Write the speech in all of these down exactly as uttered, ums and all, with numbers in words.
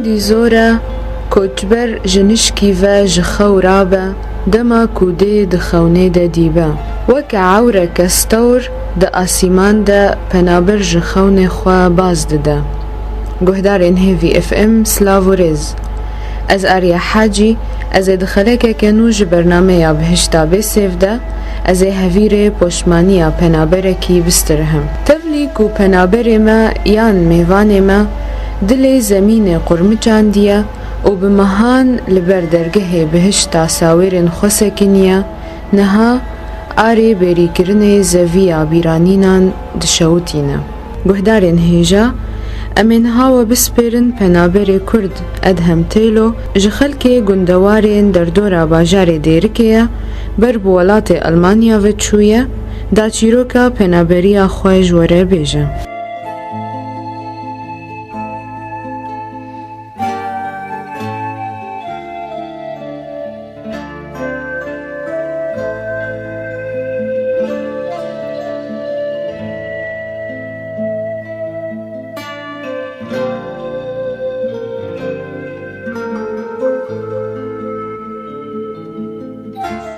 Dî zor e, koçber ji nişkî ve ji xew rabe, dema ku dê di xewnê de dîbe. Weke ewreke stewr di asîman de penaber ji xewnê xwe baz dide. Guhdarên Hêvî F M, silav û rêz. Ez Arya Hacî, ez ê di xelekeke nû ji bernameya Bihişta Bê Sêv de, ez ê hevîrê poşmaniya penaberekî bistirihim. Tevlî ku penaberê me yan mêvanê me dilê zemînê qurmiçandiye û bi mehan li ber dergehê Bihişta Sawêrên xwe sekiniye, niha arê bêrîkirinê zeviya bîranînan dişewitîne. Guhdarên hêja, em ê niha we bispêrin penaberê Kurd Edhem Têlo, ji xelkê gundewarên derdora bajarê Dêrikê ye, ber bi welatê Elmanya ve çûye, da çîroka penaberiya xwe ji we re bêje.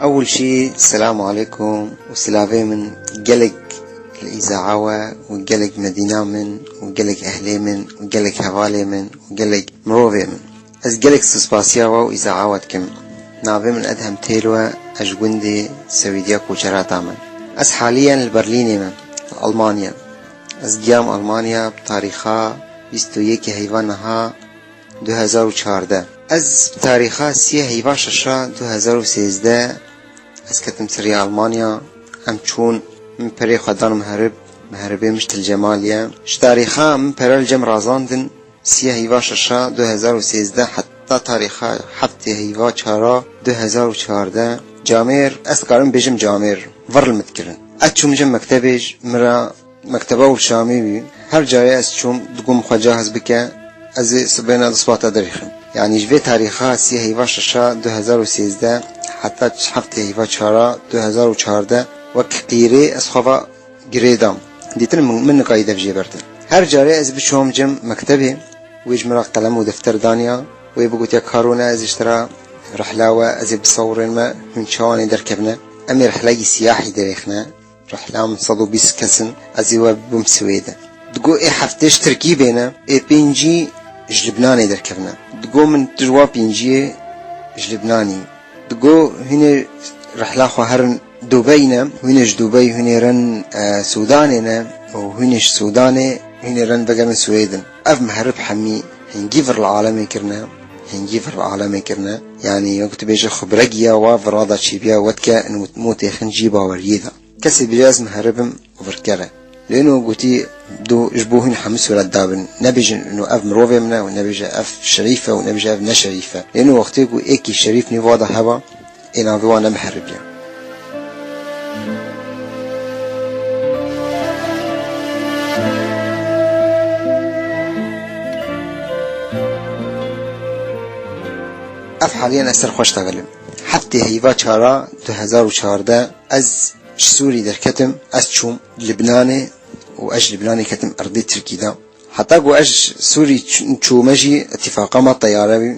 Ewil jî, selamu aleykum û silavê min gelek li îzaewa we û gelek medîna min û gelek ehlê min û gelek hevalê min û gelek mirovê min. Ez gelek spasiya we û îzaewa we dikim. Navê min Edhem Têlo e, ez ji gundê Sewîdiya Koçerata me. Ez haliyen li Berlînê me, li Almanya. Ez giyam Almanya bi tarîxa bîst û yekê heyva niha du hezar û çardeh. Ez bi tarîxa siyê heyva şeşa du hezar û sêzdeh ez ketim serê Almanya. Em çûn, min perê xwe dan miherib, miheribê min ji Til Cemal ye. Ji tarîxa min pere li cem razandin, siyê heyva şeşa du hezar û sêzdeh heta tarîxa heftê heyva çara du hezar û çardeh. Camêr, ez dikarim bêjim camêr, vir li min dikirin. Ez çûm cem mektebê, ji min re mekteba û şamî bî. Her carê ez çûm, digot xwe cahiz bike, ez ê sibêna di sibata derêxim. Yanî ji vê tarîxa siyê heyva şeşa du hezar û sêzdeh heta heftê heyva çara du hezar û çardeh wek qîrê ez xwe va girê dam. Dîtin min, min nikayî dev jê berdin. Her carê ez biçûm cem mektebê, wê ji min re qelem û defter daniya, wê bigotiya, karo ne, ez ê ji te re rihla we, ez ê bisewirênme, hûn çawanê derkevine. Em ê rihleyî siyahî derêxine. Rihla min sed û bîst kes in, ez ê we bibim Swêde. Digo ê heftê ji Tirkî bêne, ê pêncî ji Libnanê derkevine. Digo min tu ji wa pênciyê ji Libnanî. Digo hûn ê rihla xwe herin Dubey ne, hûn ê ji Dubey hûn ê rin, e, Sûdanê ne û hûn ê ji Sûdanê hûn ê rin vegerin Swêdin. Ev miherib hemî hingî vir li alemê kirine, hingî vir li alemê kirine. Yanî wek tu bêje xwe biregiya wa virada çêbiya wetke in mûtêxin jî baweriyê de. Kesê bêje ez miheribim û virker e. Lê no gotî, do ji bo hûn hemû sûret dabin. Nebêjin ino ev mirovê min e û nebêje ev şerîf e û nebêje ev ne şerîf e. Lê no wextê ku êkî şerîf nîva de heba, ê navê wan ne miherib e. Ev haliyen ez ser xwe ştexilim. Heftê heyva çara du hezar û çardeh ez ji Sûrî derketim, ez çûm Libnanê û ez ji Libnanê ketim erdê Tirkî de. Heta ku ez ji Sûrî ç-, çûme jî îtifaqa me teyare bî.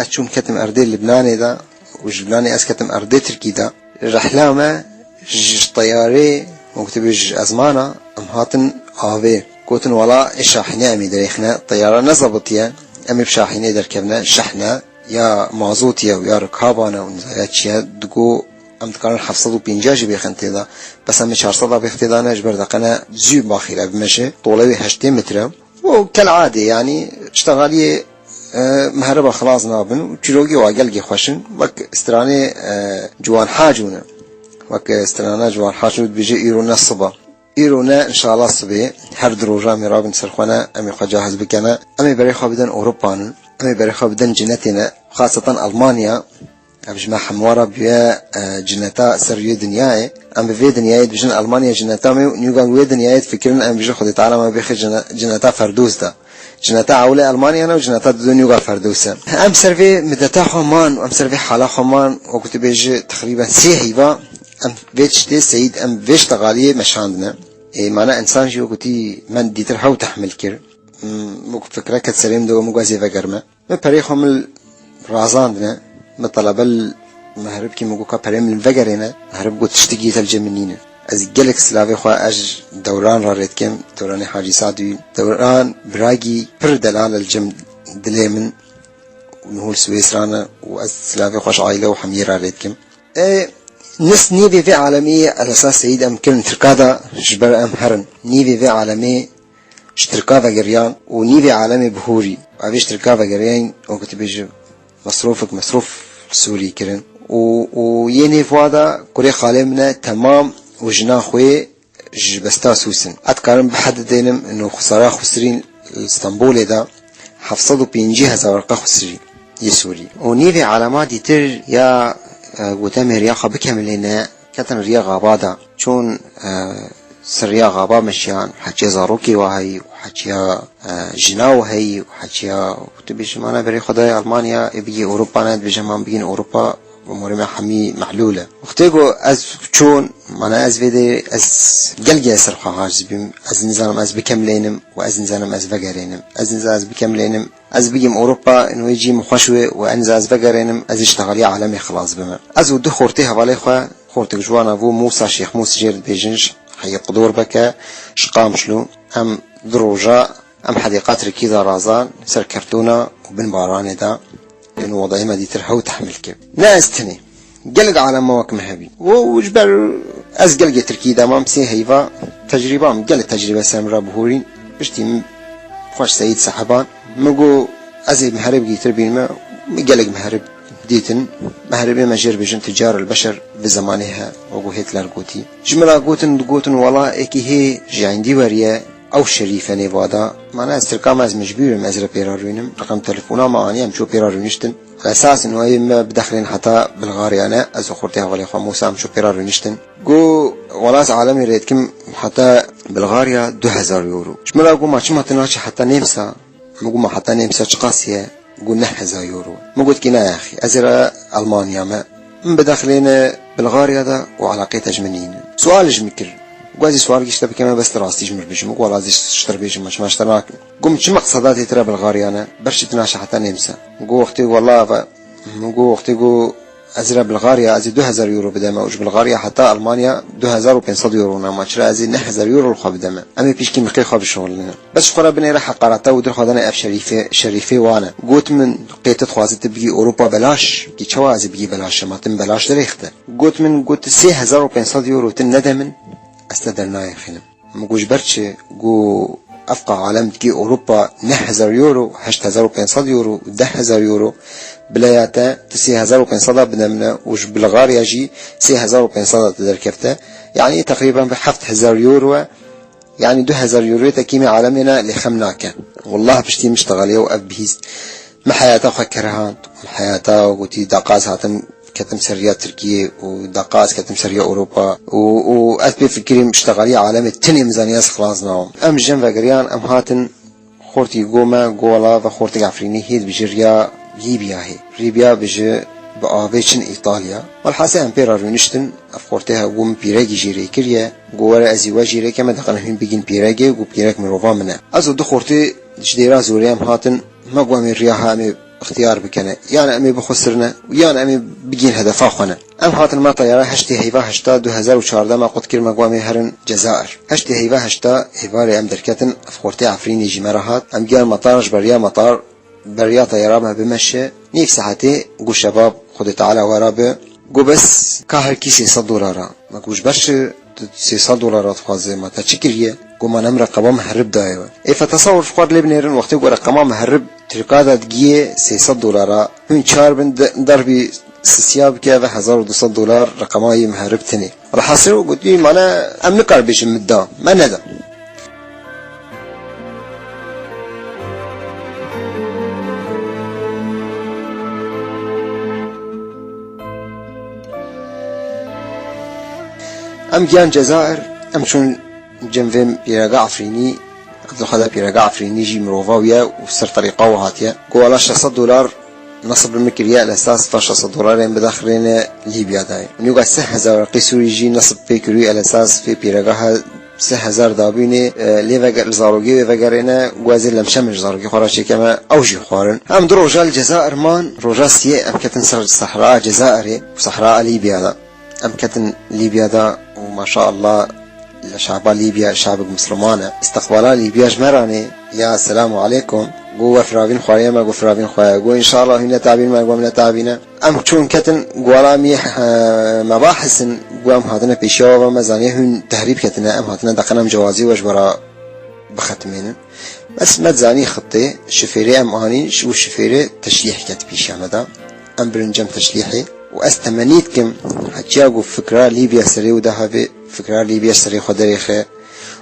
Ez çûm ketim erdê Libnanê de û ji Libnanê ez ketim erdê Tirkî de. Rihla me ji teyarê, wek tu bêjî ji ezmana, em hatin avê. Gotin, wela ê şahînê em ê dirêxine, teyara nezebitiye, em ê bi şahînê derkevine, şehne ya mazotî ye û ya rikabane û nizaya çi ye, digo em dikarin heft sed û pêncî jî bêxin tê de, bes em ê çar sed bêxin tê de ne, ji ber deqene zû baxîre bimeşe, tolewê heştê metre. û keladê, yanî, ştexaliyê, e, meheriba xilas nabin û çîrokê wa gelkî xweş in, wek stranê, e, Ciwan Hacû ne. Wek, e, strana Ciwan Hacû dibêje, îro ne siba. Îro ne, înşallah sibê, her du roja em ê rabin ser xwe ne, em ê xwe cahiz bikene. Em ê berê xwe bidin Ewropanin, em ê berê xwe bidin cinetê ne, xaseten Almanya. Ev ji me hemû re bûye, e, cineta ser rûyê dinyayê. Em bi vê dinyayê dibêjin Almanya cineta me û nûgan wê dinyayê difikirin, em bêjin Xwedê Teala me bêxe cine-, cineta Ferdûs de. Cineta ewle Almanya ne û cineta dudu nûga Ferdûs e. Em ser vê mideta xwe man û em ser vê hala xwe man, wekî tu bêjî, teqrîben sê heyva em vê tiştê seyîd, em vê ştexaliyê meşandine. Ê, mana însan jî wekî me dîtir hew tehmil kir. Min ku fikre ket serê min de, min got ez ê vegerime. Min perê xwe min razandine. Min telebe li mehribkî min got ka perê min vegerêne. Mehrib got tiştikî te li cem min nîne. Ez gelek silavê xwe ez ji Dewran re rê dikim. Dewranê Hacî Sadî. Dewran biragî pir delal e li cem dilê min. Niho li Swêsra ne û ez silavê xwe ji aîle û hemiyê re rê dikim. E, nis nîvê vê alemê ye, elesas Seyîd em kirin Tirka de ji ber em herin. Nîvê vê alemê ji Tirka vegeriyan û nîvê alemê bihûrî. Ev ê ji Tirka vegeriyan û ku tu bêjî mesrofek mesrof li Sûrî kirin. Û, û yê nêv wa de kurê xalê min e temam û jina xwe ji besta Sûs in. Ez dikarim bihedidênim, ino xusara xusirîn li Stenbolê de heft sed û pêncî hezar werqa xusirî yê Sûrî. Û nîvê alema dîtir ya, e, gote em ê riya xwe bikemilêne, ketin riya xaba de. Çûn, e, ser riya xaba meşiyan, heçiya zarokê wa heyî û heçiya, e, jina wa heyî û heçiya, tu bêjî mana berê xwe dayê Almanya, ê bigî Ewropa ne, dibêje man bigîn Ewropa, umurê me hemî mehlûl e. Wextê ku ez çûn, mana ez vê de ez gelgê ser xwe haciz bîm. Ez nizanim ez bikemlênim û ez nizanim ez vegerênim. Ez nizanim ez bikemlênim. Ez bigim Ewropa, ino wê cî min xweş wê û ez nizanim ez vegerênim, ez ji texeliya alemê xilas bime. Ez û du xortê hevalê xwe, xortek ji wana bû Mûsa Şêx Mûs jê re dibêjin ji heyî Qidor Beke, ji Qamişlo. Em du roja Em hedîqa tirkî de razan ser kertûna û bin baranê de, yên wedayê me dîtir hew tehmil kir. Ne ez tenê. Gelek alema wek me hebî. Û ji ber ez gelgê tirkî de mam sê heyva tecrîba min, gelek tecrîbe ser min re bihûrîn. Piştî min xweş Seyîd Seheban. Min got ez ê miherib gîtir bînime. Min gelek miherib dîtin. Miheribê me jêr bêjin ticar el beşer bi zemanê he, wek Hitler gotî. Ji min re gotin, digotin wela êkî hê ji Hindî weriye. Ew şerîfe nêva da. Mana ez tirka me ez mecbûr im ez re pê re rûnim. Reqem telefona me aniye em çû pê re rûniştin. Esas in wayê me bidexlên heta Bilgarya ne. Ez û xortê hevalê xwe Mûsa em çû pê re rûniştin. Got, wela ez alemê rê dikim heta Bilgarya du hezar euro. Ji min re got, ma çima tu naçî heta Nêmsa? Min got, ma heta Nêmsa çiqas ye? Got, neh hezar euro. Min got, kî na yaxî. Ez ê re Almanya me. Min bidexlêne Bilgarya de û eleqê te ji min nîne. Sual ji min kir. Got, ez ê sual gişte bikeme, bes tu rastî ji min bêjî. Min got, wela ez ê ji te bêjim, çima ji te nakim. Got, min çi meqseda tê tira Bilgarya ne? Ber çi tu naşe heta Nêmsa? Got, wextê wela ve, min got, wextê got, ez ê re Bilgarya, ez ê du hezar euro bideme û ji Bilgarya heta Almanya du hezar û pênc sed euro ne, ma çira ez ê neh hezar euro li xwe bideme? Em ê pişkî miqê xwe bişixulînin. Bes ji xwe re binêre heqareta û dir xwe dane ev şerîfê, şerîfê wan e. Got min, qê tu dixwazî tu bigî Ewropa belaş, kî çawa ez ê bigî belaş, ma tu min belaş dirêxte. Got min, got tu sê hezar û pênc sed euro tu nede min, ez te dernayêxînim. Min got ji ber çi? Got ev qa alem digî Ewropa neh hezar euro, heşt hezar û pênc sed euro û deh hezar euro. Bila ya te tu sê hezar û pênc sed a bide min e û ji Bilgarya jî sê hezar û pênc sed a tu derkefte. Yanî teqrîben bi heft hezar euro e. Yanî du hezar euroyê te kîmê alemê ne lê xem nake. Wallah piştî min ştexeliye û ev bihîst. Min heyata xwe kerihand. Min heyata gotî deqa ez hatim ketim ser riya Tirkiyê û deqa ez ketim ser riya Ewropa. Û, û ez pê fikirîm ştexeliya alemê tenê min zaniye ez xilas nabim. Em jin vegeriyan, em hatin Xortî go me, go wela ve xortek Efrînî hê dibêje riya Lîbya hê. Lîbya bêje bi avê çin Îtalya. Welhasil em pê re rûniştin, ev xortê he go min pîregî jê rê kiriye, go were ez ê we jê rê keme, diqin hûn bigîn pîregê, go pîrek mirova min e. Ez û du xortê ji dêra zorê em hatin, me go em ê riya he em ê ixtiyar bikene. Yan em ê bixusirine, yan em ê bigîn hedefa xwe ne. Em hatin me teyara heştê heyva heşta du hezar û çardeh me qut kir me got em ê herin Cezair. Heştê heyva heşta êvarê em derketin, ev xortê Efrînê jî me re hat. Em giyan metar, ji beriya metar beriya teyara me bimeşe. Nîv saetê got şebab Xwedê Teala we re bi. Got bes ka her kî sê sed dolar a. Me got ji ber çi tu sê sed dolar a dixwaze, ma te çi kiriye? Got me em reqema miherib daye we. Ê fe tesewur ji xwe re lê binêrin, wextê ku reqema miherib Tirka de digiyê sê sed dolara, hûn çar bin de-, derbî sisiya bike ve hezar û du sed dolar reqema yê miherib tinê. Welhasil gotî, mane em nikar bêjin min da, me neda. Em giyan Cezair, em çûn cem vê pîrega Efrînî, Evdixwede pîrega Efrînî jî mirova wî ye û ser terîqa wî hatiye. Got wela şeş sed dolar nesib li min kiriye, el esas va şeş sed dolarên bidexirêne Lîbya dayê. Nûga sê hezar werqî Sûrî jî nesib pê kirî, el esas vê pîrega he Sê hezar dabînê, e, lê veger-, li zarokê wê vegerêne, ku ez ê lemşemê ji zarokê xwe re çêkeme, ew jî xwarin. Em du roja li Cezayir man, roja siyê em ketin ser sehra Cezayirê, sehra Lîbya de. Em ketin Lîbya de û maşallah li şaba Lîbya şabek Misliman e. Îstiqbala Lîbya ji me ranê, ya selamu aleykum. Got we firavîn xwariye me, got firavîn xwe ye. Got înşallah hûn netabîn me, got em netabîne. Em çûn ketin guala em yê, e, mebahisin, got em hatine pêşiya we, me zaniye hûn tehrîb ketine, em hatine deqene em cewazî we ji we re bixetimênin. Bes me zanî xitê, şifêrê em anîn, û şifêrê teşlîh ket pêşiya me de. Em birin cem teşlîhê û ez temennî dikim, hetiya ku fikra Lîbya serê û dahevê, fikra Lîbya serê xwe derêxe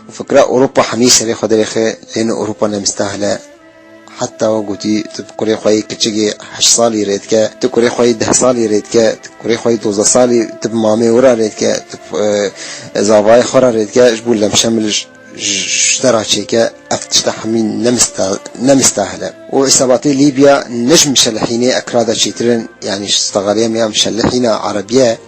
û fikra Ewropa hemî serê xwe derêxe, lê ne Ewropa ne mistahil e. Heta we gotî, tu bi kurê xwe yê kiçikê heşt salî rê dike, tu kurê xwe yê deh salî rê dike, tu kurê xwe yê dozdeh salî, tu bi mamê wira rê dike, tu bi, e, zavayê xwe re rê dike, ji bo lemşemil ji, ji te re çêke, ev tişta hemî nemista-, nemistahil e. Û îsabatê Lîbya ne ji mişelihînê ekra de çêtir in, yanî ji steqaliya me ya mişelihîna erebiye,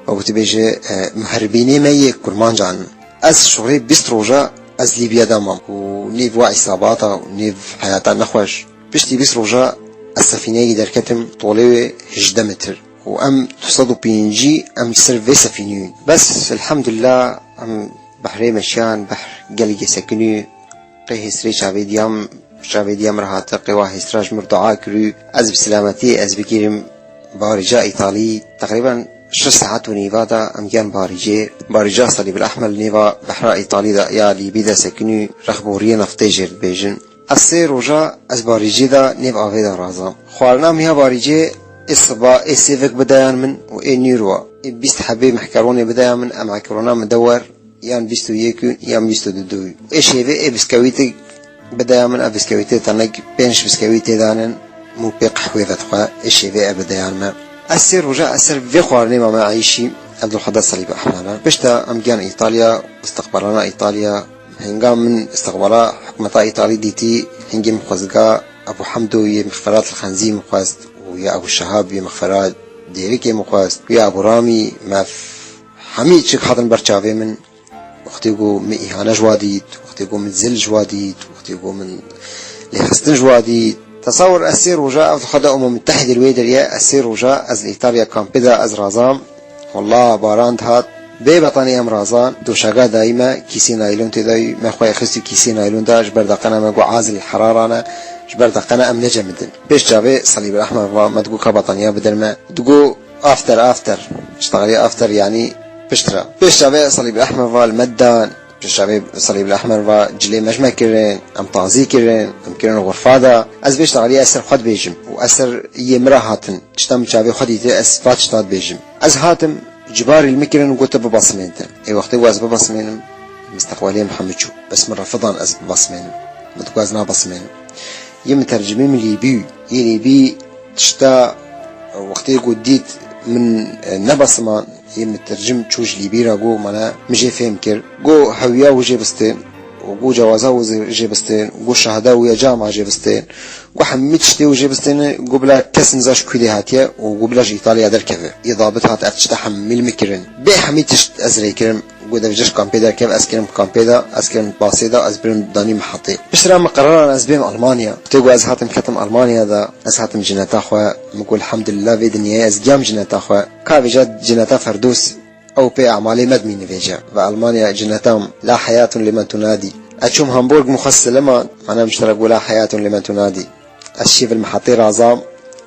we gotî bêje, e, miherbînê me yê kurmancan in. Ez şorê bîst roja ez Lîbya de mam û nêv wa îsabata û nêv heyata nexweş. Piştî bîst roja ez sefîneyekî derketim, tolê wê hejdeh metr û em du sed û pêncî em li ser vê sefîneyê. Bes elhamdulillah em behrê meşiyan, behr gelekê sekinî, qê hêsirê çavê diya min, çavê diya min re hate, qê wa hêsira ji min re dua kirî, ez bi selametiyê ez bigîrim barîca Îtalî. Teqrîben şeş saet û nîva de em giyan barîcê. Barîca Salîb el Ehmer li nêva behra Îtalî de ya Lîbî de sekinî, rexboriyê neftê jê dibêjin. Ez sê roja ez barîcê de nêv avê de razam. Xwarina min ya barîcê ê siba, ê sêvek bidayan min û ê nîrwa. Ê bîst hebê mehkeronê bidayan min, em mehkerona min de wer, yan bîst û yek û yan bîst û du. Ê şêvê ê biskewîtik bideya min, ev biskewîtê tenek pênc biskewîtê danin, mû pê qehwê vedixwe, ê şêvê ev bideyan me. Ez sê roja ez ser vê xwarinê mame eyşî, ev dilxwe da Salîb Ehmer e. Pişta em giyan Îtalya, istiqbalana Îtalya, hingam min istiqbala hikûmeta Îtalî dîtî, hingê min xwezga Ebû Hemdo yê mixferat li Xenzî min xwest û ya Ebû Şehab yê mixferat Dêrikê min xwest û ya Ebû Ramî, me f-, hemî çik hatin ber çavê min. Wextê ku min îhane ji wa dît, wextê ku min zil ji wa dît, wextê ku min lêxistin ji wa dît. Tesawir ez sê roja, ev dixwe de Umem Mutehîdê li wê derê ye, ez sê roja ez li Îtalya kampê de ez razam. Walla baran dihat. Bê betanî em razan, doşaga dayî me, kîsê naylon tê dayî, me xwe xistî kîsê naylon de, ji ber deqena me got azil heraran e, ji ber deqena em necemidin. Pêş çavê Salîb el Ehmer va, me digot ka betaniya bidir me. Digot after, after. Ji texerê after, yanî piştre. Pêş çavê Salîb el Ehmer va li me dan, pêş çavê Salîb el Ehmer va cilê me ji me kirin, em tazî kirin, em kirin xurfa da. Ez vê ji texerê ez ser xwe dibêjim û ez ser yê min re hatin. Tişta min çavê xwe dîtî, ez va tişta dibêjim. Ez hatim, cibarî li min kirin û got, tu bibesmêne te. Ê wextê ku ez bibesmênim, misteqbelê min hemû çû. Bes min re fidan ez bibesmênim. Min digot ez nabesmênim. Yê min tercimê min Lîbî. Yê Lîbî tişta wextê ku dît min, e, nebesiman, yê min tercim çû ji Lîbî re got, mana min jê fêm kir. Got hewiya wî jê bistên û got cewaza wî jê bistên, got şehada wî ya cama jê bistên. Got hemî tiştê wî jê bistêne, got bila kes niza ji kûdê hatiye û got bila ji Îtalya derkeve. Yê dabit hat ev tişta hemî li min kirin. Bê hemî tişt ez rê kirim. Got devêje ji kampê derkev, ez kirim kampê de, ez kirim basê de, ez birim danî mihetê. Piştre min qerar an ez bêm Almanya. Tê got ez hatim ketim Almanya de, ez hatim cineta xwe. Min got elhamdulillah vê dinyayê ez giyam cineta xwe. Ka vêja cineta Ferdos. Ew pê emalê me dimîne vêca. Ve Almanya cinetam la heyatun limen tunadi. Ez çûm Hamburg min xwest siliman, mana min ji te re got la heyatun limen tunadi. Ez şêv li mihetê razam,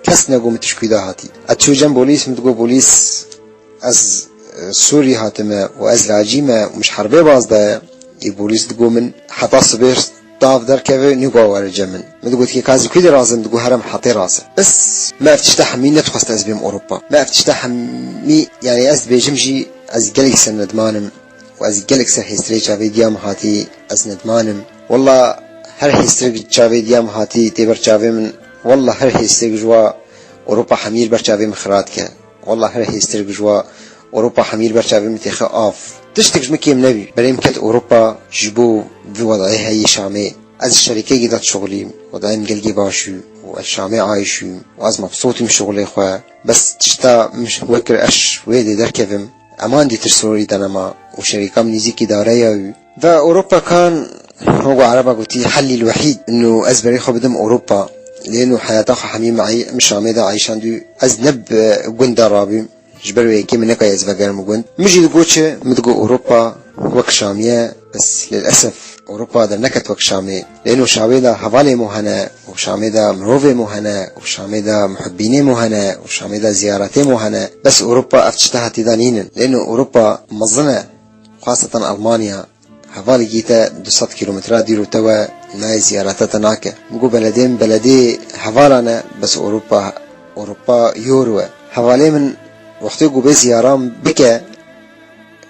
kes negot min tu ji kû de hatî. Ez çû cem bolîs, min digot bolîs, ez, e, Sûrî hatime û ez lacî me û min ji herbê baz daye. Ê bolîs digot min heta sibê tav derkeve nî ku were cem min. Min digot kê ka ez li kû de razim, digot here mihetê razim. Bes me ev tişta hemî nedixwest ez bêm Ewropa. Me ev tişta hemî, yanî ez dibêjim jî ez gelek ser nedman im û ez gelek ser hêstirê çavê diya min hatî ez nedman im. Walla her hêstirek çavê diya min hatî tê ber çavê min. Walla her hêstirek ji wa Ewropa hemî li ber çavê min xira dike. Walla her hêstirek ji wa Ewropa hemî li ber çavê min têxe av. Tiştek ji min kêm nebî. Berê min ket Ewropa ji bo vî wedayê heyî Şamê. Ez ji şerîkekî de dişuxulîm. Wedayê min gelkî baş û ez Şamê ayîş û ez mebsût im şuxulê xwe. Bes tişta min ji we kir ez ji wê dê derkevim. Eman dîtir sorî de nema. Û û şerîka min nêzîk îdareya wî. Ve Ewropa kan, wek Ereba gotî, helî l-wehîd, inu ez berê xwe bidim Ewropa. Lê inu heyata xwe hemî min ey-, min Şamê de eyşandî, ez ne bi gund de rabîm. Ji ber wê yekê min nekay ez vegerim gund. Min jî digot çi? Min digot Ewropa wek Şamî ye, bes lilesef Ewropa derneket wek Şamê. Lê ino Şamê de hevalê mo hene, û Şamê de mirovê mo hene, û Şamê de muhibbînê mo hene, û Şamê de ziyaretê mo hene. Bes Ewropa ev tişta hetî de nînin. Lê ino Ewropa mezin e, xaseten Almanya. Hevalekî te du sed kîlometre dîr û tew e, nayê ziyareta te nake. Min got beledê min beledê hevalan e, bes Ewropa, Ewropa euro e. Hevalê min wextê ku bê ziyara min bike,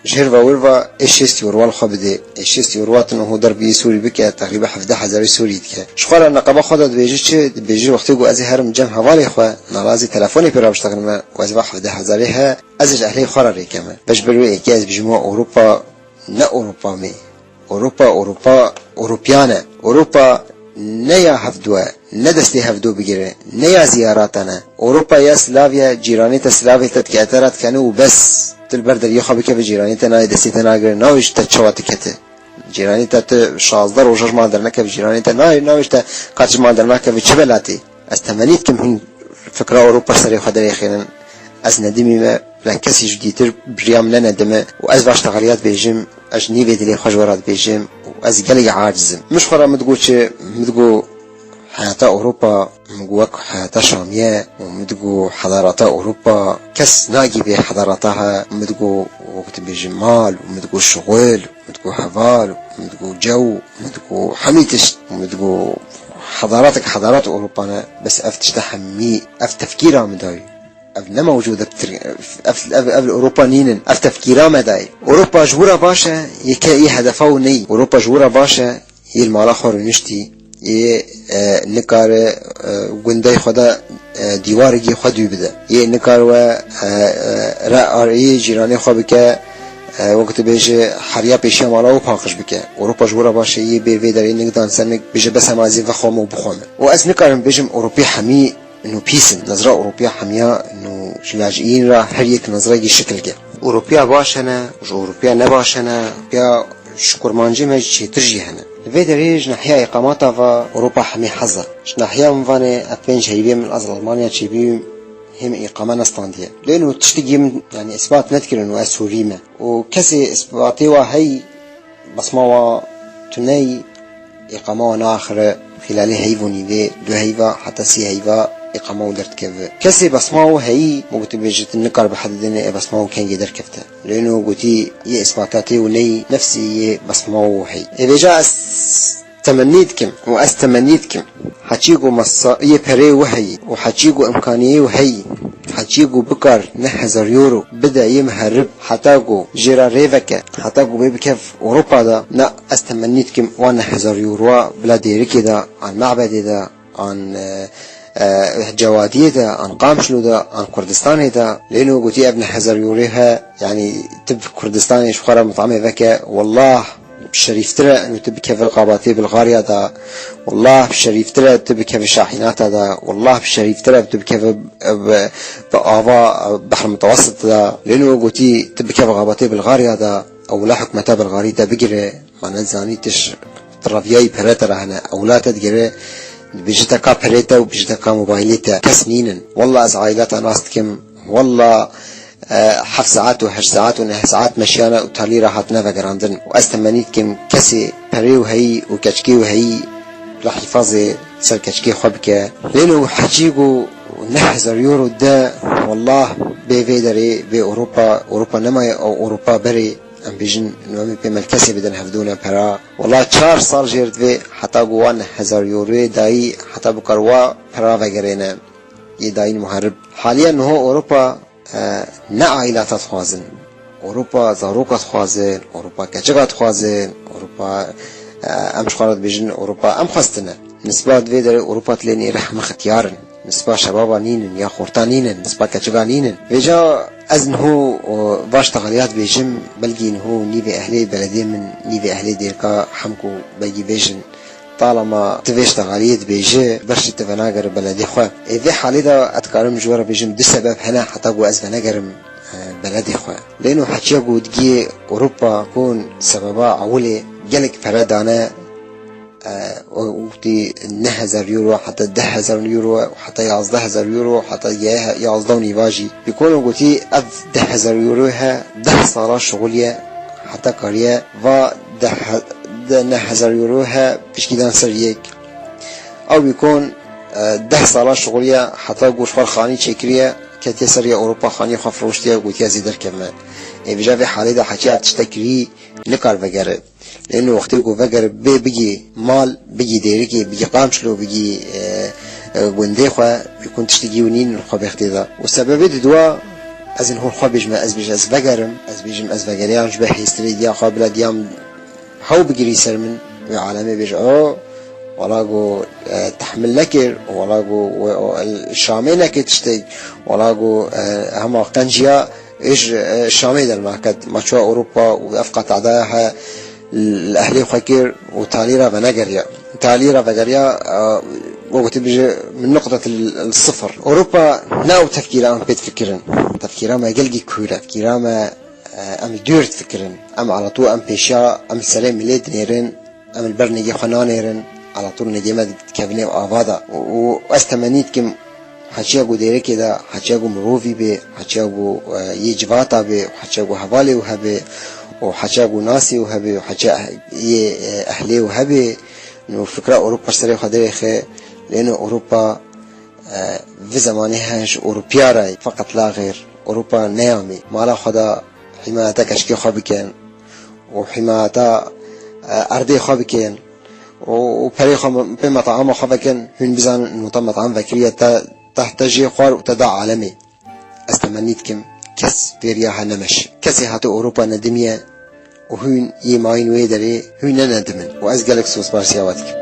ji hêr ve wir ve ê şêst euro li xwe bidê. Ê şêst euro tu niho derbî Sûrî bike, teqrîben hevdeh hezarî Sûrî dike. Ji xwe re neqeba xwe de dibêje çi? Dibêje wextê ku ez ê herim cem hevalê xwe, nalazî telefonê pê re biştexilime û ez va hevdeh hezarî he, ez ê ji ehlê xwe re rêkeme. Ve ji ber wê yekê ez bêjim we Ewropa ne Ewropa me. Ewropa, Ewropa, Ewropiyan e. Ewropa ne ya hevdu e, ne destê hevdu bigire, ne ya ziyaratan e. Ewropa ya silav ye, cîranê te silavê te dike, te re dikene û bes. Tu li ber deriyê xwe bikeve cîranê te nayê destê te nagire, nayê ji te çawa dikete. Cîranê te tu şazdeh roja ji mal dernekeve cîranê te nayê, nayê ji te qet ji mal dernakeve çi belatê. Ez temennî dikim hûn fikra Ewropa serê xwe derêxînin. Ez nedimî me, bila kesî ji dîtir bi riya min nenedime û ez va ji te xeliyat dibêjim, ez ji nîvê dilê xwe ji we re dibêjim û ez gelekî aciz im. Min ji xwe re min digot çi? Min digot heyata Ewropa, min digot wek heyata Şamî ye û min digot hedarata Ewropa kes nagî vê hedarata he, min digot wek dibêjim mal û min digot şixul. Min digot heval, min digot cew, min digot hemî tişt, min digot hedaratek hedarat Ewropa ne, bes ev tişta hemî, ev tefkîra min dayî. Ev ne mewcûd e, ev, ev, ev li Ewropa nînin, ev tefkîra me dayî. Ewropa ji wira baş e, yê ke yê hedefa û neyî. Ewropa ji wira baş e, yê li mala xwe rûniştî, yê, e, nikare, e, gundey xwe de, e, dîwarekî xwe dû bide. Yê nikare we, e, e, re arê cîranê xwe bike, e, wek tu bêje heriya pêşiya mala wî paqij bike. Ewropa ji wira baş e, yê bê vê derê nik dan ser nik bêje bes em azî vexweme û bixweme. Û ez nikarim bêjim Ewropî hemî ino pîs in. Nezra Ewropiya hemiya ino ji lajiyîn re her yek nezreyekî şikil ke. Ewropiya baş hene, ji Ewropiya ne baş hene, Ewropiya ji kurmancê me jî çêtir jî hene. Li vê derê ji nahiya îqamata ve Ewropa hemî hez e. Ji nahiya min vanê ev pênc heyvê min ez li Almanya çêbûyim, hê min îqame nestandiye. Lê ino tiştekî min, yanî, îspat nedikirin û ez Sûrî me. Û kesê îspatê wa heyî, basma wa tuneyî, îqama wa naaxire, xîlalê heyv û nîvê, du heyva, heta sê heyva îqama û derdikeve. Kesê basma û heyî, min gotî bêje tu nikar bi hede dêne ê basma û kengê derkefte. Lê ino gotî yê îspata tê û neyî, nefsî yê basma û heyî. Ê vêca ez temennî dikim û ez temennî dikim. Heçî ku masa-, yê perê û heyî û heçî ku imkaniyê û heyî, heçî ku bikar neh hezar euro bide yê miherib heta ku jê re rê veke, heta ku bê bikev Ewropa de, na ez temennî dikim wan neh hezar euroa bila Dêrikê de, an Mebedê de, an, e, e, Cewadiyê de, an Qamişlo de, an Kurdistanê de. Lê ino gotî ev neh hezar euro he, yanî tu bi Kurdistanê ji xwe re mitamê veke, wellah şerîftir e û tu bikeve qabatê Bilgarya de, wellah şerîftir e tu bikeve Şahînata de, wellah şerîftir e tu bikeve, e, bi, bi ava, e, Behr Mitewesit de. Lê ino gotî tu bikeve qabatê Bilgarya de, ew wela hikûmeta Bilgarî te bigire, ma nezanî tu ji, tu reviyayî pere te re hene, ew wela te digire, dibêje te ka perê te û dibêje te ka mobaylê te. Kes nînin. Wellah ez aîleta nas dikim. Wellah, e, heft saet û heşt saet û neh saet meşiyane û talî re hatine vegerandin. Û ez temennî dikim kesê perê û heyî û keçikê û heyî bila hîfazê ser keçikê xwe bike. Lê ino heçî ku neh hezar euro de, wellah bê vê derê, bê Ewropa, Ewropa nemaye ew Ewropa berê, em bêjin, em ê pê melkesê bidin hevdû ne pera. Wela çar sal jêr divê heta ku wan hezar euroyê dayî heta bikar wa pera vegerêne yê dayîn muherib. Haliye niho Ewropa, e, ne aîlata dixwazin. Ewropa zaroka dixwazin, Ewropa keçika dixwazin, Ewropa, e, em ji xwe re dibêjin Ewropa em xwestine. Nisba di vê derê Ewropa tilê nêrî hemî xetiyar in. Nisba şebaba nînin ya xorta nînin, nisba keçika nînin. Vêca ez niho, o, vaş texeliyat bêjim, belkî niho nîvê ehlê beledê min, nîvê ehlê Dêrika hem ku belkî bêjin, talama tu vê ji texeliyê dibêji, berşî tu venagere beledê xwe. Ê vê halê de ez dikarim ji we re bêjim du sebeb hene heta ku ez venegerim, e, beledê xwe. Lê no heçiya ku digiyê Ewropa kon sebeba ewilê gelek pere dane, e, û, û tî neh hezar euro, heta deh hezar euro, heta yazdeh hezar euro, heta ye-, yazdeh û nîva jî. Bi kono gotî ev deh hezar euro he, deh sala şixuliye, heta kariye va deh he-, de neh hezar euro he pişkî dan ser yek. Ew wî kon, e, deh sala şixuliye, heta goşxwar xanî çêkiriye, ketiye ser ya Ewropa, xanî xwe firoştiye, gotiye zî derkevme. Ê vêca vê halê de heçiya tiştekirî nikar vegere. Lê no wextê ku vegere bê bigî mal, bigî dêrikê, bigî qamçilo, bigî, e, e, gundê xwe, wî kon tiştekî wî nîn xwe bêxtê de. Û sebebê di dua, ez in hûn xwe bêjme, ez bêjim, ez vegerim, ez bêjim, ez vegeriyan ji ber hêstirê diya xwe bila diyam hew bigirî ser min, wê alemê bêje, o, wala ku, e, tehmil nekir, wala ku, we, o, el, Şamê nekir tiştek, wala ku, e, hema qenciya, êj, e, Şamê derma ket, ma çûya Ewropa û ev qetada he, li ehlê xwe kir û talî re venegeriya. Talî re vegeriya, e, wek gotî bêje, min nuqdet el, el sifir. Ewropa ne ew tefkîra em pê difikirin. Tefkîra me gelkî kûr e. Tefkîra me, e, em li dûr difikirin. Em ala tû em pêşiya, em serê milê dinêrin, em li ber nêgê xwe nanêrin, ala tû nêgê me dikevin ava de. Û, û ez temennî dikim, heçiya ku dêrikê de, heçiya ku mirovî bê, heçiya ku, e, yê civata bê, heçiya ku hevalê û hebê, û heçiya ku nasê û hebê, û heçiya eh-, yê, e, ehlê û hebê, no fikra Ewropa serê xwe derêxe, lê no Ewropa, e, vê zemanê he ji Ewropiya re ye, feqet la xêr. Ewropa neyamê. Mala xwe de hîmayeta keçikê xwe bikin û hîmayeta, e, erdê xwe bikin û, û perê xwe me-, pê metama xwe vekin, hûn bizanin nota metam vekiriye te, te, te jê xwar û te da alemê. Ez temennî dikim kes vêriya he nemeş. Kesê hate Ewropa nedimiye û hûn yê mayîn wê derê hûn ne nedimin. Û ez gelek sosparsiya we dikim.